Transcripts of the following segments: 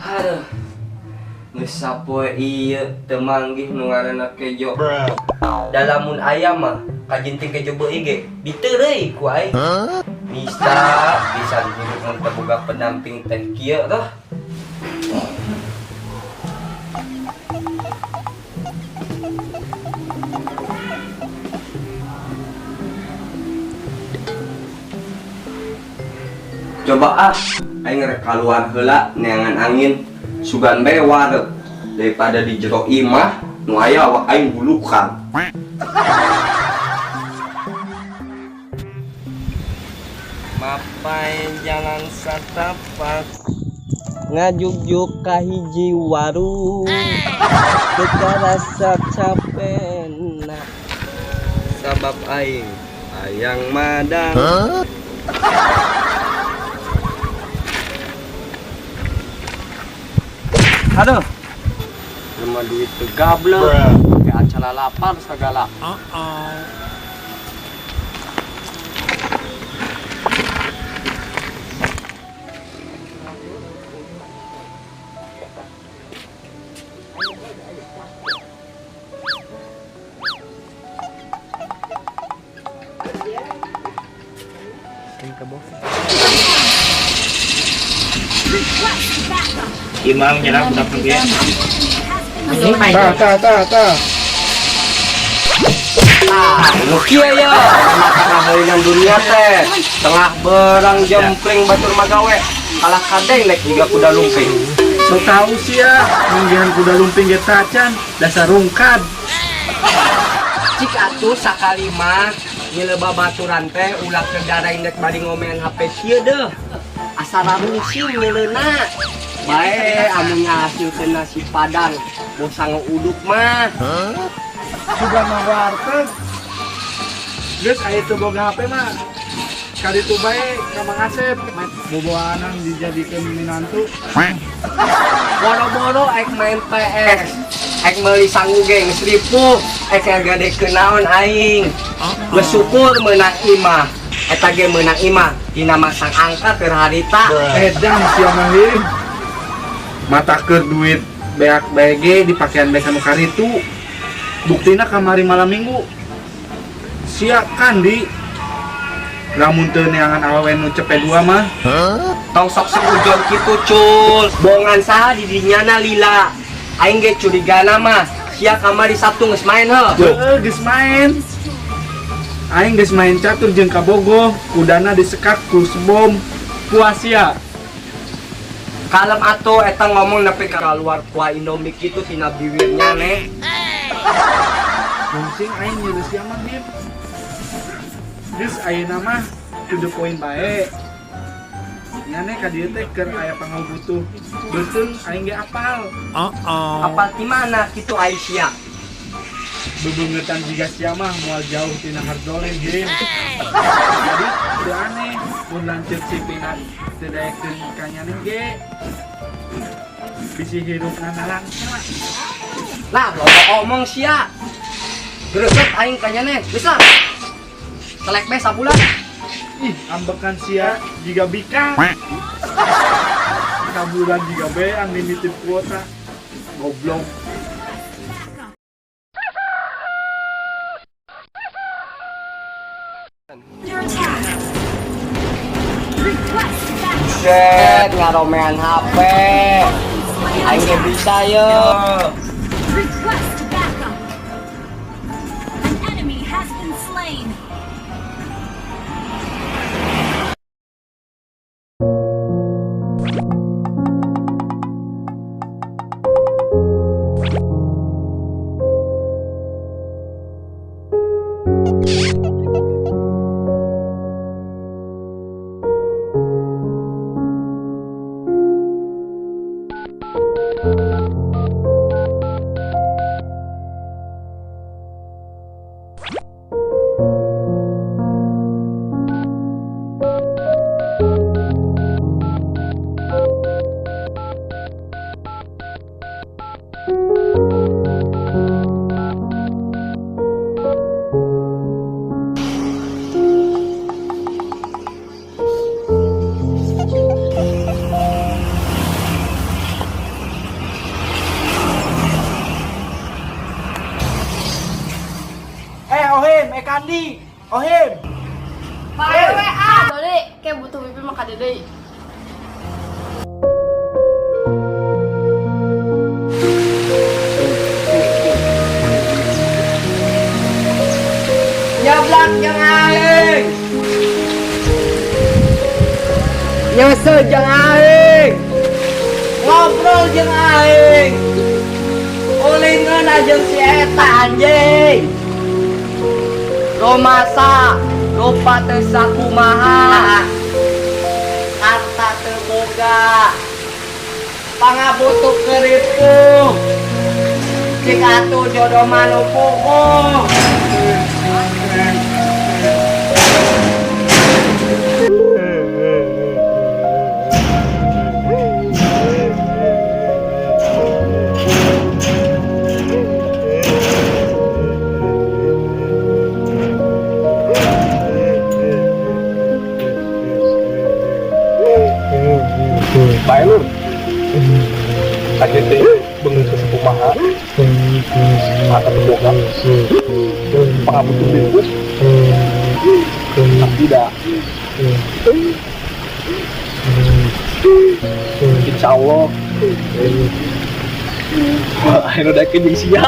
Aduh. Geus sapoe ieu teu manggih nu ngaranna kejo. Da lamun aya mah kajinting kejo beuih ge diteureuy ku aing. Nista bisa hirup mun teu boga pendamping teh kieu tah. Coba ah, aing rek kaluar heula neangan angin sugan bae wareg daripada di jero imah nu aya awak aing bulukan. Mapai jalan satapak ngajugjuk ka hiji warung teu karasa capena sabab aing hayang madang. Aduh, lemah duit teu gablek, kayak acara lapar segala. Imam nyerang budak ge. Tah, tah, tah, tah. Nu kieu ya, mata kaheunan dunia teh. Tengah berang jempling batur magawe, kalah kadeng nek jiga kuda lumping. So tau sia, manggihan kuda lumping ge tacan, dasar rungkad. Cik atuh sakali mah nyeleu babaturan teh ulah keur daraing dek bari ngomean HP kieu deuh. Asa rarungsing nyeleuna. Bae amun ngahasilkeun nasi padang, bosa uduk mah. Sugan mah warteg. Geus aya teu boga HP mah. Kaditu bae ka Mang Asep, boboanan dijadikeun minantu. Boro-boro ek main PS, ek meuli sangu ge geus ripuh, ek ngagadekeun naon aing. Geus syukur meunang imah. Eta ge meunang imah dina masang angka keur harita. Edan sia mah heuh. Mata keur duit beak bae ge dipakean bae kanu karitu. Buktina kamari malam minggu. Sia kandi lamun teu neangan awewe nu cepe dua mah. Tong sok seujon kitu cul. Bongan saha di dinyana lila. Aing ge curigana mah sia kamari Sabtu geus main heuh. Heuh geus main. Aing geus main catur jeung kabogoh, kudana disekak ku sebom. Puas sia. Kalem atuh eta ngomong nepi ka kaluar kuah Indomie kitu tina biwirnya neh. Mungsing aing nyeureus sia mah Bib. Geus ayeuna mah to the point bae. Nyane ka dieu teh keur aya pangabutuh beuteung aing ge apal. Apal ti mana kitu ai sia? Bebeungetan jiga sia mah moal jauh tina hardoleh Him. Jadi teu aneh mun lanceuk si Pinat teu daekeun ka nyaneh ge. Bisi hirupna nalangsa. Lah loba omong sia. Greget aing ka nyaneh, geus lah. Selek bae sabulan. Ih, ambekan sia jiga bikang. Sabulan jiga be unlimited kuota. Goblok. Buset, ngaromean HP. Aing ge bisa ye. Request backup. An enemy has been slain. Kayak butuh wifi mah kade deui. Nyablak jeung aing. Nyesel jeung aing. Ngobrol jeung aing. Ulingeun jeung si eta anjing. Rumasa rupa teu sakumaha. Harta teu boga. Pangabutuh keripung. Cik atuh jodoh mah nu puguh. Bae lur. Kaget teh beungeut teu sakumaha. Mata teu boga. Pangabutuh bungkus. Tapi dah. Insya Allah. Wah, akhirnya udah jeung sia.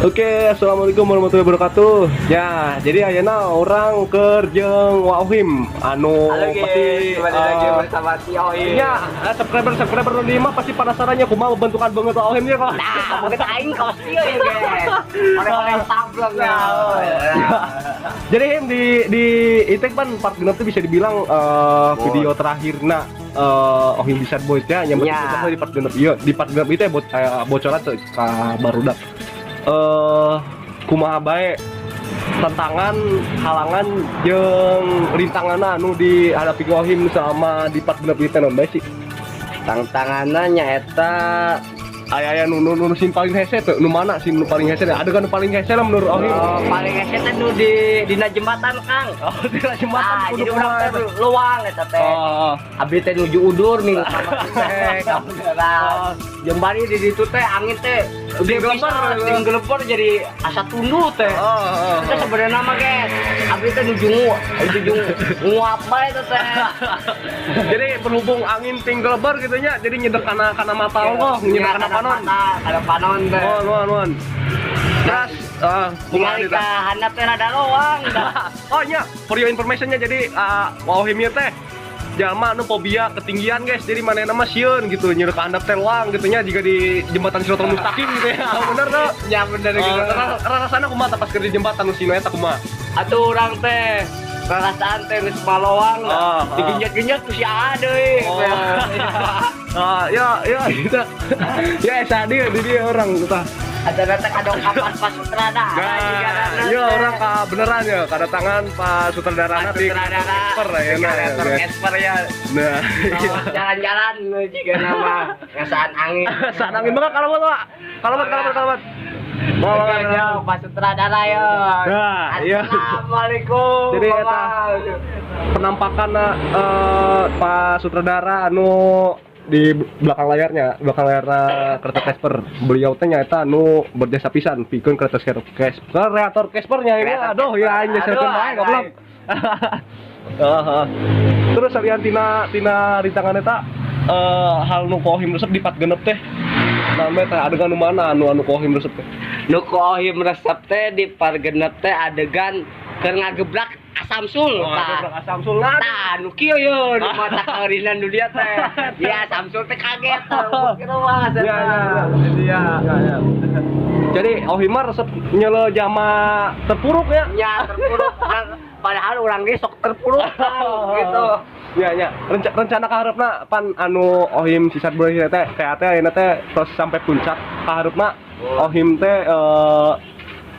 Oke, assalamualaikum warahmatullahi wabarakatuh. Ya, jadi ayeuna urang keur jeung Wa Ohim anu Halo guys, pasti kembali lagi bersama si Ohim. Ya, subscriber subscriber nu lima pasti penasarannya kumaha bentukan beungeut Wa Ohim ya kok. Nah, begitu aing kaos ieu ya guys. Oleh-oleh sableng ya. Jadi Him, di itu kan part genep tuh bisa dibilang video terakhirna Ohim Bisa Boys ya yang Ya. di part genep ieu, di part genep itu ya bocoran tuh ka barudak. Kumaha bae tantangan, halangan jeung rintanganna anu dihadapi ku Ohim selama di part genep ieu teh naon bae sih? Tantanganna nyaeta Aya aya nu nu nu sing paling hese tuh, nu mana sih nu paling hese? Ada kan nu paling hese lah menurut Ohim. Oh, paling hese teh nu di dina jembatan, Kang. Oh, di jembatan Ah, kudu jadi urang kumaha teh eta? luang eta teh. Oh. Abdi teh nuju udur minggu kamari teh kabeneran. Jembari di ditu teh angin teh Di geleber, di geleber jadi asa tunduh teh. Oh. Itu sebenarnya mah guys, abdi teh nuju nguap bae eta teh. Jadi berhubung angin tinggeleber gitu nya, jadi nyedek kana mata ongkoh, nyedek kana panon. Kana panon teh. Nuhun, nuhun, nuhun. Terus, kumaha Ningali deui tah? ka handap teh rada loang dah. Oh nya, for your information-nya jadi Wa Ohim ieu teh jalma anu fobia ketinggian guys. Jadi manehna mah sieun gitu, nyedek ka handap teh loang gitu nya jika di jembatan Siratal Mustaqim gitu ya. Bener tuh. Ya bener Oh, gitu. rasana kumaha tah pas keur di jembatan nu sinu eta kumaha? Atuh urang teh perasaan teh geus maloang Ah, ah. digenjot-genjot ku si Aa deui. Oh. Ah, ya, ya, gitu. Ya, esa dia, di dia orang tah. Ada teh kadongkapan Pak Sutradara Nah, iya orang ka beneran ya, kedatangan Pak Sutradara Pak di Sutradara Casper ya, nah, kreator ya. Casper ya. Nah, iya. Jalan-jalan juga nama ngasaan angin. Saat angin banget kalau Pak. Kalau kalau kalau. Mau Oke, yo, Pak Sutradara yo. Nah, iya. Assalamualaikum. Jadi, eta Bapak. penampakan Pak Sutradara anu di belakang layarnya, belakang layarnya Kereta Casper. Beliau teh nyaeta anu berjasa pisan pikeun Kereta Casper, kreator Caspernya ini. Kreator Aduh, ya Casper. aing geus Aduh, bae goblok. Heeh. Terus salian tina rintangan eta hal nu ku Ohim resep di part genep teh. Naon bae teh adegan nu mana anu ku Ohim resep teh? Nu ku Ohim resep teh di part genep teh adegan keur ngagebrak asa Samsul. Oh, Tah. budak Samsul nah. Tah, nu kieu ye, nu mata kaeurinan nu dia teh. Ya, Samsul teh kaget tah. Kitu mah. Ya. Jadi ya. Ya. Jadi Ohim mah resep nyeuleuh jalma terpuruk ya. Ya, terpuruk. Padahal urang ge sok terpuruk gitu. Ya ya, rencana kaharepna pan anu Ohim si Sad Boy teh teh teh ayeuna teh tos sampai puncak kaharepna Ohim teh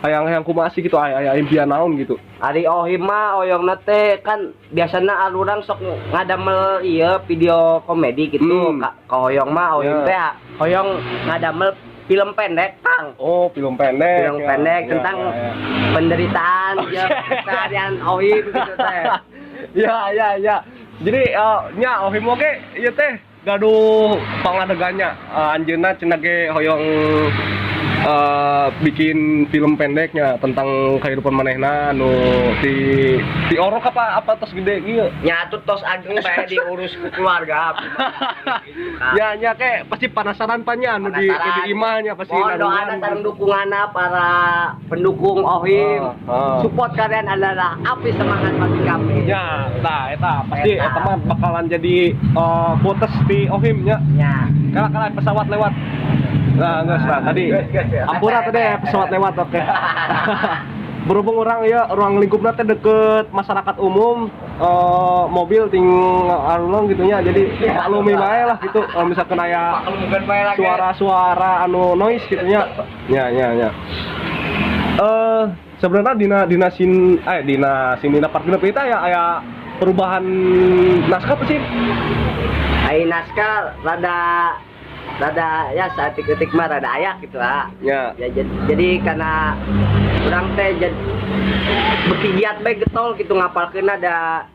hayang-hayang kumaha sih gitu, aya aya impian naon gitu. Ari Ohim mah oyongna teh kan biasana arurang sok ngadamel ieu video komedi gitu. Ka hoyong mah Ohim teh hoyong ngadamel film pendek, Kang. Oh, film pendek. Film pendek tentang penderitaan ya keseharian Ohim gitu teh. Ya. Jadi nya Ohim oge ieu teh gaduh pangadegannya. Anjeunna cenah ge hoyong bikin film pendeknya tentang kehidupan manehna anu di di orok apa apa tos gede gitu. Nya atuh tos ageng bae diurus ku keluarga. Gitu, Kang. Ya nya kayak pasti penasaran pan nya anu di imahnya pasti Mohon doana nadungan. Sareng dukunganna para pendukung Ohim. Support kalian adalah api semangat bagi kami. Ya, tah eta pasti Eta. eta mah bakalan jadi quotes di Ohim nya. Ya. Kalah kalah pesawat lewat. Nah, enggak nah, tadi. Geus, ya. Ampura tadi ya, pesawat lewat, oke. Berhubung urang ya ruang lingkupnya teh deket masyarakat umum, mobil ting arulong gitu nya, jadi maklumi bae lah gitu kalau misalkan aya Maklum bae lagi. Suara-suara anu noise gitu nya. Ya ya ya. Sebenarnya dina dina sin eh dina sin dina part genep itu ya aya perubahan naskah apa sih? Ai naskah rada rada ya saeutik-eutik mah rada aya gitu lah. Ya, jadi karena urang teh jadi beuki giat bae getol gitu ngapalkeun ada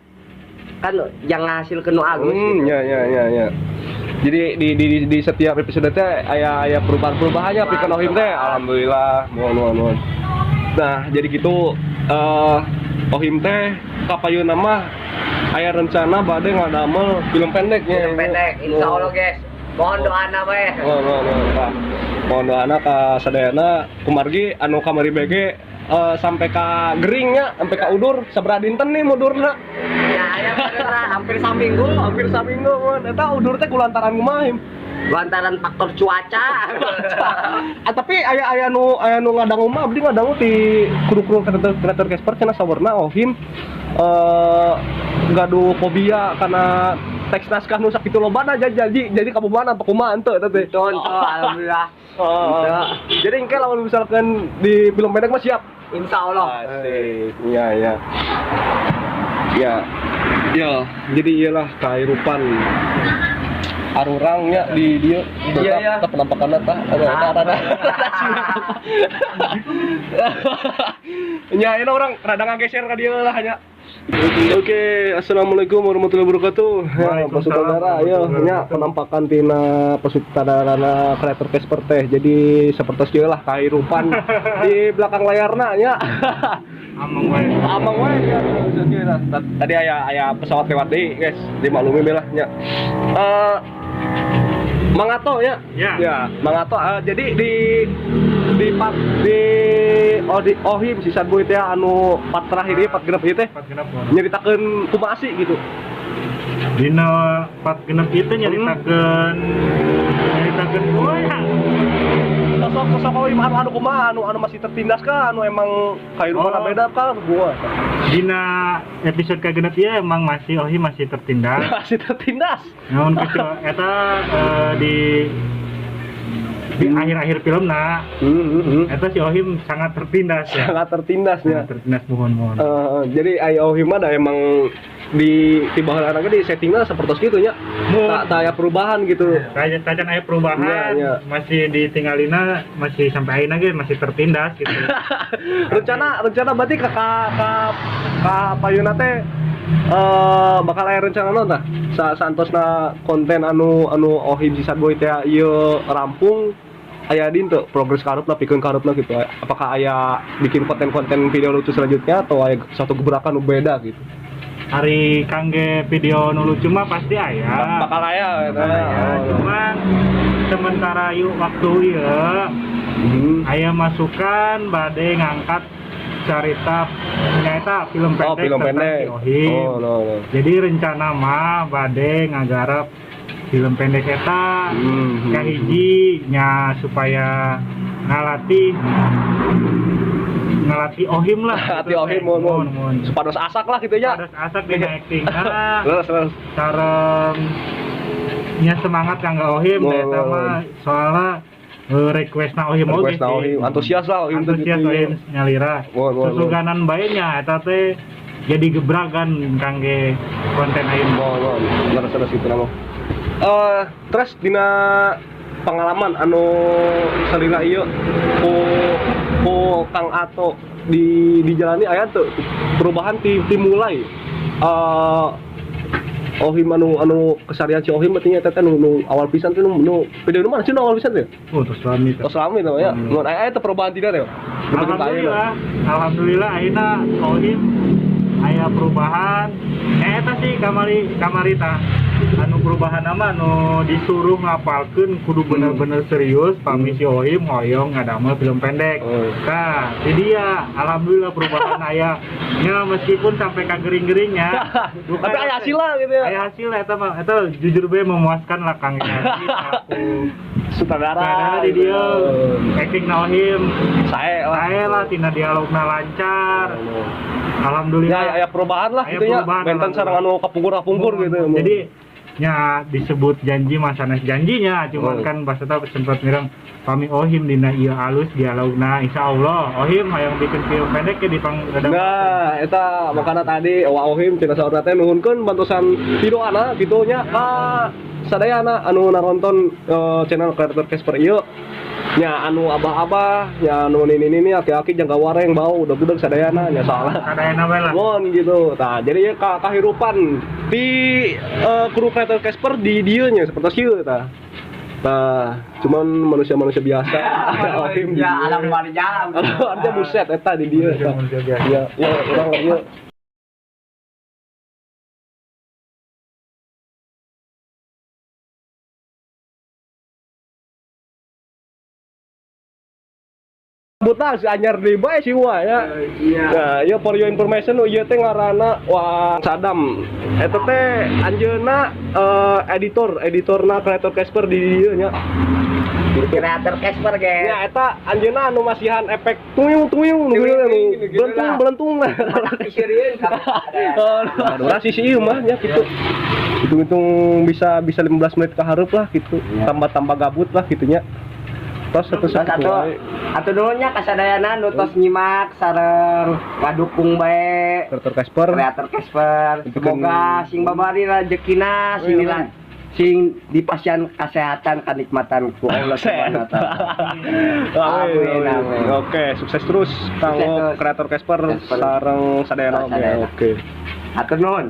kan yang ngahasilkeun nu alus gitu. Ya. Jadi di setiap episode teh aya aya perubahan-perubahannya pikeun Ohim teh. Alhamdulillah, muhun muhun muhun. Nah, jadi gitu Ohim teh kapayunna mah aya rencana bade ngadamel film pendeknya. Film pendek, insya Allah, guys. Mohon doana we. Muhun muhun muhun. Tah. Mohon doana ka sadayana kumargi anu kamari BG sampai ka geringnya, sampai ka udur sabaraha dinten nih mudurna? Ya, aya bener lah, hampir saminggu. Hampir saminggu mun. Eta udur teh kulantaran kumaha, Him? Lantaran faktor cuaca. Ah, tapi aya aya nu ngadangu mah abdi ngadangu ti kru-kru kreator kreator Casper cenah sawerna Ohim gaduh fobia karena teks naskah nu sakitu lobana, jadi kabobohan apa kumaha henteu eta teh? Contoh, alhamdulillah. Oh. Jadi engke lamun misalkan di film pendek mah siap. Insya Allah. Asik. Iya, iya. Ya. Ya, jadi iyalah kehidupan arurangnya di dia Iya. tetap penampakannya tah ada ada ada ya ini urang rada ngageser ka dieu lah nya. Oke, assalamualaikum warahmatullahi wabarakatuh. Ya, Waalaikumsalam Pak Sutradara, ayo, warahmatullahi nya wabarakatuh. Penampakan tina Pak Sutradara kreator Casper teh. Jadi seperti ieu lah kehidupan di belakang layarna nya. Amang wae. Amang wae ya. Tadi aya aya pesawat lewat deui, guys. Dimaklumi lah nya. Mang Ato ya. Ya. Ya, Mang Ato jadi di part di oh di Ohim si Sad Boy teh anu part terakhir ieu, part genep ieu teh Part genep mana? nyeritakeun kumaha sih gitu. Dina part genep itu nyaritakeun oh ya. Sosok sosok Ohim anu anu kumaha, anu anu masih tertindas kah, anu emang kehidupan Oh. beda kah gua? Dina episode kagenep ieu emang masih Ohim masih tertindas. Masih tertindas. Namun kecuali eta di akhir-akhir film nah eta si Ohim sangat tertindas ya. Sangat tertindas ya. Sangat tertindas, mohon mohon. Jadi aya Ohim mah da emang di bawah orangnya di settingnya seperti gitu nya. Tak tak aya perubahan gitu. Tajan tajan aya perubahan, Iya. masih ditinggalina, masih sampai akhirnya ge masih tertindas gitu. Rencana rencana berarti ke payuna teh bakal aya rencana naon tah? Sa santosna konten anu anu Ohim si Sad Boy teh ieu rampung, aya din tuh progres karupna pikeun karupna gitu. Apakah aya bikin konten-konten video lucu selanjutnya atau aya satu gebrakan nu beda gitu? Ari kangge video nu lucu mah pasti aya. Bakal aya eta. Bakal aya, cuman sementara yuk waktu ieu aya masukan bade ngangkat Carita nyaeta film pendek Oh, film tentang pendek. si Ohim. Oh, no, no. Jadi rencana mah bade ngagarap film pendek eta kahiji nya supaya ngalatih ngalatih Ohim lah. Hati Ohim mun mun. Mun. Supados asak lah gitu ya. Supados asak dina acting nah Terus terus. Sareng nya semangat kanggo Ohim da eta mah soalna requestna Ohim oge Request na sih. Ohim. Antusias lah Ohim teh Antusias gitu. Ohim nyalira. Mun, mun, mun. Susuganan bae nya eta teh jadi gebrakan kangge konten ayeuna. Mun mun. Terus terus gitu nama. Terus dina pengalaman anu salila ieu ku ku Kang Ato di dijalani aya tuh perubahan ti mulai Ohim anu anu kesarian si Ohim berarti nya eta teh nu, nu awal pisan tuh nu, nu video nu mana sih nu awal pisan teh? Oh, terus lami teh. Tos lami tuh ya. Hmm. Mun aya aya teh perubahan tidak teh. Alhamdulillah, alhamdulillah ayeuna Ohim aya perubahan. Eta sih kamari kamari tah anu perubahan nama anu disuruh ngapalkeun kudu bener-bener serius pami si Ohim hoyong ngadamel film pendek. Oh. Nah, di dia alhamdulillah perubahan aya. Ya meskipun sampai kagering-geringnya. Tapi aya hasilna gitu ya. Aya hasil eta mah eta jujur bae memuaskan lah Kang Yadi aku. Sutradara Karena di dia acting na Ohim Sae lah. sae lah tina dialogna lancar. Ya, Alhamdulillah. ya, aya perubahan lah Aya gitu ya. perubahan, Benten sareng anu kapungkur-kapungkur gitu. Jadi nya disebut janji mah sanes janjinya, cuman Oh. kan pas eta sempat mireng pami Ohim dina ieu alus dialogna, insyaallah Ohim hayang bikin film pendek ke di pang Nah, eta makana tadi Wa Ohim cenah saurna teh nuhunkeun bantosan pidoana kitu nya ka sadayana anu naronton channel Kreator Casper ieu. Nya anu abah-abah, nya anu nini-nini aki-aki jangka wareng bau udah-udah sadayana nya soalna. Sadayana we lah. Mon gitu. Nah, jadi ya kahirupan di kru Kreator Casper di dieu nya seperti ieu tah. Nah, cuman manusia-manusia biasa. Ohim di Ya, dieu. alam warja. Alam warja buset eta di dieu. Tah. Manusia biasa. Iya, ya urang ieu. Buta si anyar deui bae si Wa ya. Iya. Nah, ieu for your information ieu teh ngaranna Wa Sadam. Eta teh anjeunna editor, editorna Kreator Casper di dieu nya. Kreator Casper, guys. Ya eta anjeunna anu masihan efek tuyung tuyung nu Tuyung, anu gitu belentung lah. belentung. Sirieun Oh, durasi sih ieu mah nya gitu. Hitung-hitung bisa bisa 15 menit ke hareup lah gitu. Iya. Tambah-tambah gabut lah gitunya. Tos satu Terus satu atau atau dulunya kasadayana nu tos nyimak sareng ngadukung bae Kreator Casper. Kreator Casper. Semoga sing babari rezekina sing Iya. sing dipasihan kesehatan kenikmatan ku Allah Subhanahu wa taala. Amin, Amin, amin. Oke, sukses terus kanggo terus. Kreator Casper Casper. sareng sadayana oke. Sadayana. Oke. Hatur nuhun.